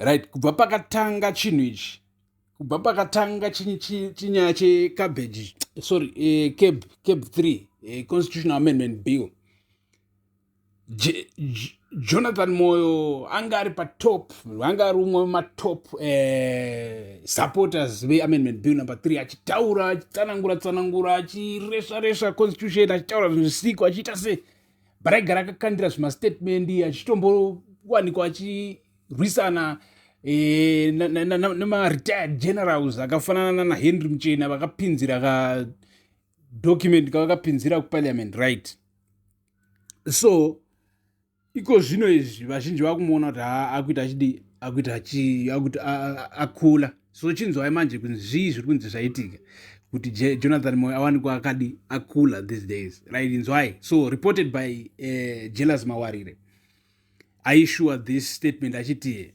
Right, kubva pakatanga chinhu ichi, kubva pakatanga chinyaya checabbage, sorry, CAB 3, Constitutional Amendment Bill, Jonathan Moyo anga ari patop, anga ari umwe wematop supporters veAmendment Bill number 3, achitaura, achitsanangura tsanangura, achiresva resva constitution, achitaura zvinhu zvisiko, achiita sei, but aigara akakandira zvimastatement, achitombowanikwa achirwisana nemaretired generals akafanana naHenry Muchena, vakapinzira kadocument kavakapinzira kuparliament, right? So iko zvino izvi vazhinji vakumuona kuti ha, akuita achidi, akuita akuti akula. So chinzwai manje kunzi zvii zviri kunzi zvaitika kuti Jonathan Moyo awanikwa akadi akula these days, right? Inzwai. So reported by Jealous Mawarire, aissue this statement achiti,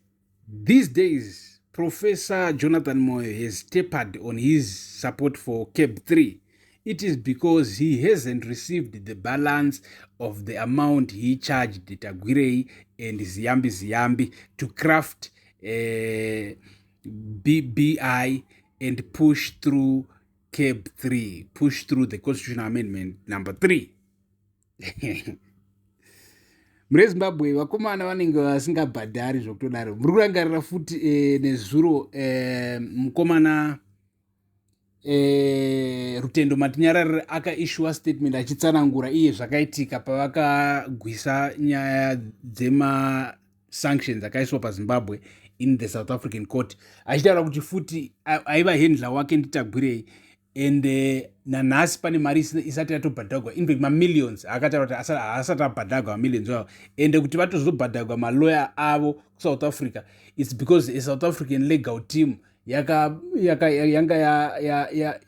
"These days Professor Jonathan Moyo has tapered on his support for CAB 3. It is because he hasn't received the balance of the amount he charged Tagwirei and Ziyambi Ziyambi to craft BBI and push through CAB 3, push through the constitutional amendment number 3." Mune Zimbabwe, vakomana vanenge vasingabhadhari zvokutodaro. Muri kurangarira futi nezuro mukomana Rutendo Matinyararire akaissua statement achitsanangura iye zvakaitika pavakagwisa nyaya dzemasanctions akaiswa paZimbabwe in the South African court, achitaura kuti futi aiva handler wake ndiTagwirei, and nanhasi pane mari isati yatobhadhagwa, in fact mamillions. Akataura kuti haasati abhadhagwa mamillions avo, and kuti vatozobhadhagwa maloya avo kuSouth Africa, it's because a South African legal team yanga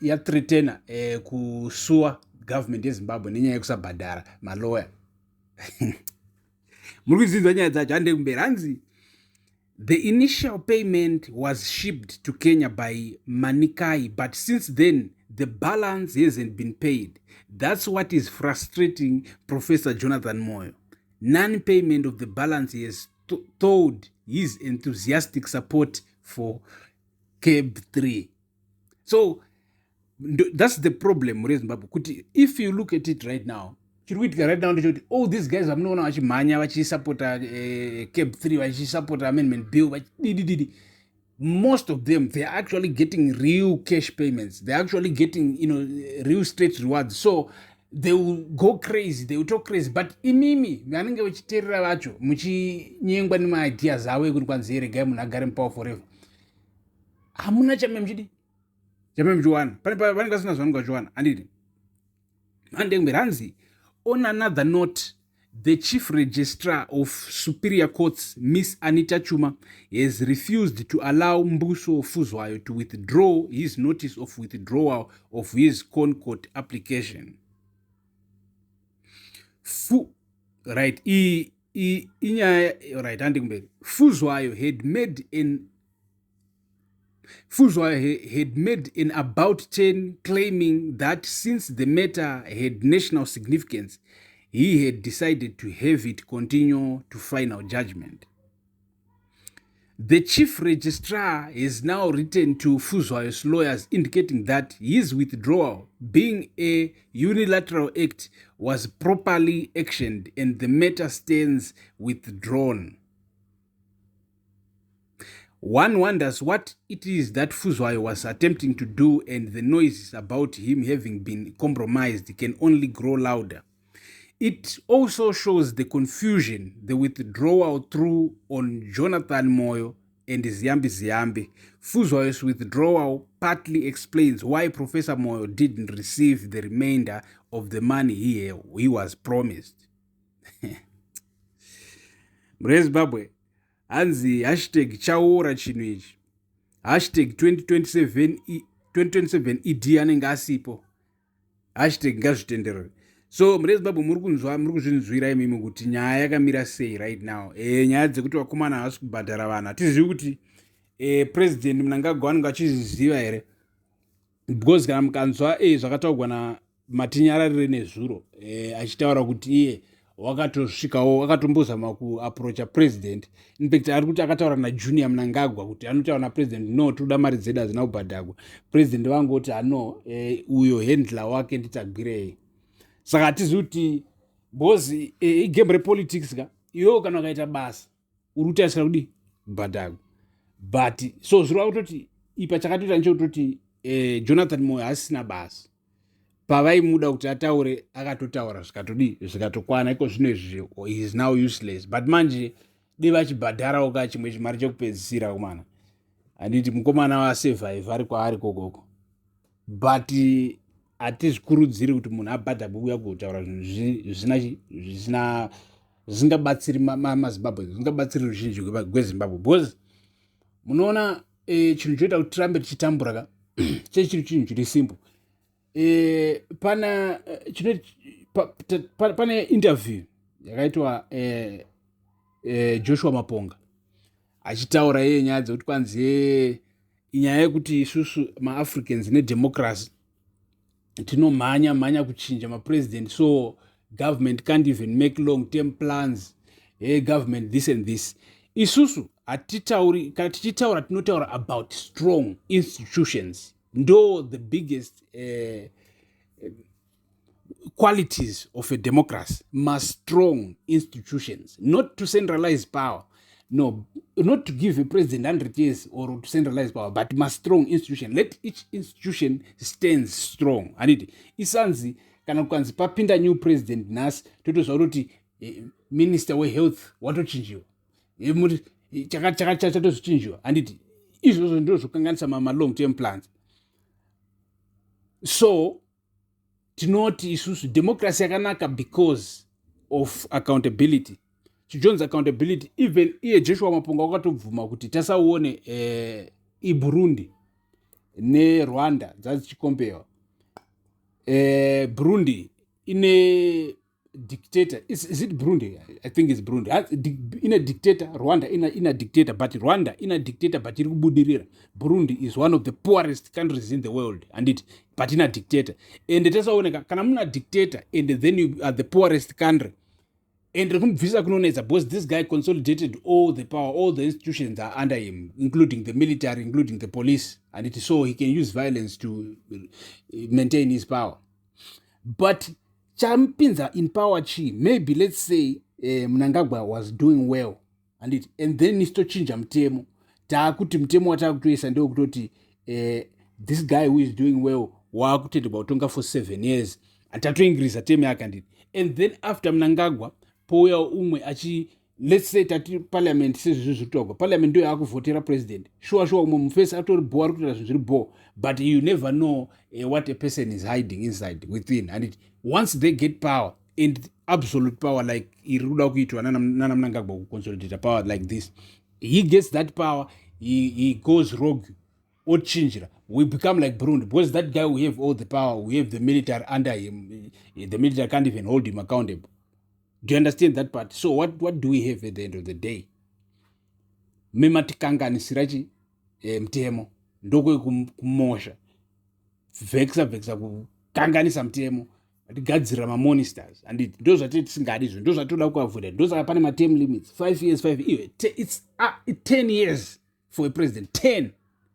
yathreatena kusua government yeZimbabwe nenyaya yekusabhadhara maloya. Muri kudzinzwa nyaya dzacho? Handei kumberi. Hanzi, "The initial payment was shipped to Kenya by Manikai, but since then the balance hasn't been paid. That's what is frustrating Professor Jonathan Moyo. Non-payment of the balance has thawed his enthusiastic support for CAB 3." So that's the problem muri Zimbabwe, kuti if you look at it right now, chiri kuitika right now ndechekuti all these guys vamunoona vachimhanya, vachisapota CAB 3, vachisapota amendment bill, vachididididi, most of them, they're actually getting real cash payments. They're actually getting real straight rewards. So they will go crazy, they will talk crazy. But imimi vanenge vachiteerera vacho, muchinyengwa nemaideas avo ekuti kwanzi regai munhu agare mupower forever, hamuna chame muchidi, chame muchiwana. Vanenge vasina zvanenge vachiwana, handiti? Handei. Hanzi, "On another note, the chief registrar of superior courts, Miss Anita Chuma, has refused to allow Mbuso Fuzwayo to withdraw his notice of withdrawal of his ConCourt application." Right, inyaya, right, handi kumberi. Fuzwayo had made an about 10, claiming that since the matter had national significance, he had decided to have it continue to final judgment. The chief registrar has now written to Fuzwayo's lawyers indicating that his withdrawal, being a unilateral act, was properly actioned and the matter stands withdrawn. One wonders what it is that Fuzwayo was attempting to do, and the noises about him having been compromised can only grow louder. It also shows the confusion the withdrawal threw on Jonathan Moyo and Ziyambi Ziyambi. Fuzwayo's withdrawal partly explains why Professor Moyo didn't receive the remainder of the money he was promised." MureZimbabwe, hanzi #chaora chinhu ichi, #2027, 2027 ED anenge asipo, #ngazvitenderere. So mune Zimbabwe, muri kunzwa, muri kuzvinzwira imimi kuti nyaya yakamira sei right now. Nyaya dzekuti vakomana havasi kubhadhara vanhu, hatizivi kuti President Mnangagwa vanenge vachizviziva here, because kana mukanzwa zvakataurwa naMatinyararire nezuro, achitaura kuti iye Wakatosvikawo, akatombozama kuapproacha president. In fact, ari kuti akataura naJunior Mnangagwa kuti anotaura napresident, "No, toda mari dzedu, hadzina kubhadhagwa." President vangoti ano uyo handler wake ndiTagwirei. Saka hatizi kuti because igame repolitics ka. Iwewo kana ukaita basa, uri kutarisira kudi kubhadhagwa. But so zvirova kutoti ipa chakatoita nechekutoti Jonathan Moyo asisina basa. Pavaimuda kuti ataure, akatotaura, zvikatodii, zvikatokwana. Iko zvino izvi is now useless. But manje de vachibhadharawo ka chimwe chimari chekupedzisira kumana, handiti? Mukomana wasurvive ari kwaari kokoko, but hatizvikurudziri kuti munhu abhadharwe kuuya kutaura zvinhu zvisina zvisina zvisingabatsiri maZimbabwe, zvisingabatsiri ruzhinji gweZimbabwe, because munoona chinhu choita kuti tirambe tichitambura ka chechiri chinhu chiri simple. Pana chino pane interview yakaitwa Joshua Maponga achitaura iye nyaya dzekuti kwanzi inyaya yekuti isusu maAfricans nedemocracy tinomhanya mhanya kuchinja mapresident, so government can't even make long term plans. Hey, government this and this. Isusu hatitauri. Kana tichitaura, tinotaura about strong institutions. Ndo the biggest qualities of a democracy, mastrong institutions, not to centralize power, no, not to give a president 100 years or to centralize power, but mastrong institution. Let each institution stands strong, handiti? Isanzi kana kukanzi papinda new president nhasi, totoziva kutoti minister wehealth watochinjiwa, chakati chatozochinjiwa, handiti? Izvozvo ndo zvokanganisa malong term plans. So tinoti isusu democracy yakanaka because of accountability. Chijonzi accountability, even iye Joshua Maponga wakatobvuma kuti tasaone iBurundi neRwanda dzadzichikompewa. Burundi ine dictator. Is it Burundi? I think it's Burundi ine dictator. Rwanda ina dictator, but Rwanda ina dictator but iri kubudirira. Burundi is one of the poorest countries in the world, handiti? But ina dictator. And tasaoneka kana muna dictator and then you are the poorest country, and rekumubvisa kunonetsa because this guy consolidated all the power. All the institutions are under him, including the military, including the police, and so he can use violence to maintain his power. But chamupinza in power chi? Maybe let's say Mnangagwa was doing well, anditi? And then isitochinja mutemo, taakuti mutemo wataakutoisa ndewekutoti this guy who is doing well waakutenderwa kutonga for 7 years. Tatoincreasa term yake, anditi? And then after Mnangagwa pouya umwe achi, let's say tati parliament, sezvizvi zviri kutaurwa, parliament ndo yaakuvhotera president. Sure, umwe mufesi atori bo, ari kutoita zvinhu zviri bo, but you never know what a person is hiding inside within, and once they get power and absolute power like iri kuda kuitwa nana Mnangagwa, kuconsolidata power like this, he gets that power, he goes rogue, ochinjira. We become like Burundi because that guy, we have all the power, we have the military under him. The military can't even hold him accountable. Do you understand that part? So what do we have at the end of the day? Mematikanganisira chi mutemo, ndokwekumosha vhekisa vhekisa kukanganisa mutemo, tigadzirira mamonsters, anditi? Ndo zvatiri tisingadi izvo, ndo zvatoda kuavoida. Ndosaka pane materm limits, 5 years, 5 iwe, it's 10 years for a president, 10,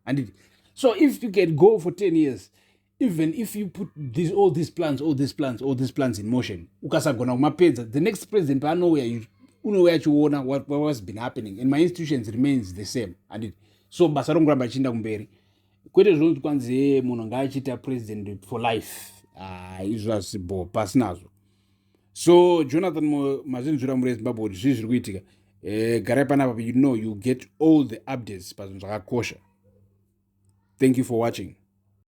anditi? So if you can go for 10 years, even if you put all these plans, all these plans, all these plans in motion, ukasagona kumapedza, the next president paanouya, unouya achiona what was been happening and my institutions remains the same, anditi? So basa rongoramba achienda kumberi, kwete zvonzi kwanzi munhu ngaachiita president for life. Ah, izvo hazisibo, pasinazvo. So Jonathan, mazvinzvira muri eZimbabwe kuti zvii zviri kuitika. Garai panapa, you know you get all the updates pazvinhu zvakakosha. Thank you for watching.